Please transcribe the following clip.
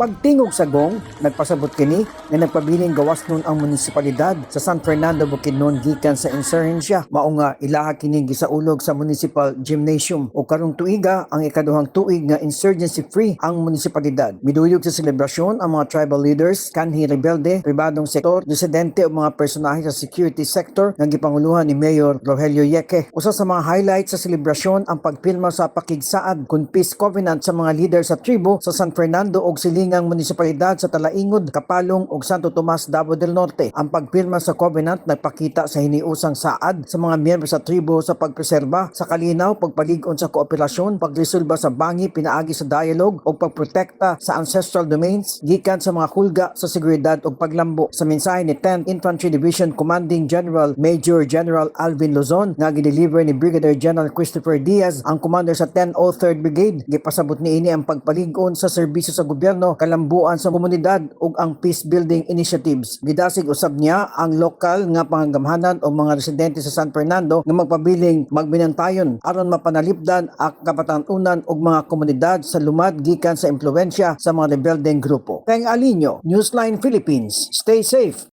Pagtingog sa gong, nagpasabot kini nga nagpabiling gawas nun ang munisipalidad sa San Fernando, Bukidnon gikan sa insurhensya. Mao nga ilaha kining gisaulog sa Municipal Gymnasium o karong tuiga ang ikaduhang tuig nga insurgency free ang munisipalidad. Miduyog sa selebrasyon ang mga tribal leaders, kanhi rebelde, pribadong sektor, residente o mga personahe sa security sector nga gipanguluhan ni Mayor Rogelio Yeke. Usa sa mga highlights sa selebrasyon ang pagpirma sa pakigsaad kun peace covenant sa mga leader sa tribo sa San Fernando ug silingang munisipalidad sa Talaingod, Kapalong ug Santo Tomas, Davao del Norte. Ang pagpirma sa covenant nagpakita sa hiniusang saad sa mga miyembro sa tribo sa pagpreserba sa kalinaw, pagpalig-on sa kooperasyon, pagresolba sa bangi pinaagi sa dialogue ug pagprotekta sa ancestral domains gikan sa mga hulga sa seguridad ug paglambo. Sa mensahe ni 10th Infantry Division Commanding General Major General Alvin Luzon nga gideliver ni Brigadier General Christopher Diaz, ang commander sa 1003rd Brigade, gipasabot niini ang pagpalig-on sa serbisyo sa gobyerno, kalambuan sa komunidad ug ang peace building initiatives. Gidasig usab niya ang lokal nga pangagamhanan o mga residente sa San Fernando nga magpabiling magbinantayon aron mapanalipdan ang kapatanunan ug mga komunidad sa lumad gikan sa impluwensya sa mga rebeldeng grupo. Peng Alinio, Newsline Philippines. Stay safe.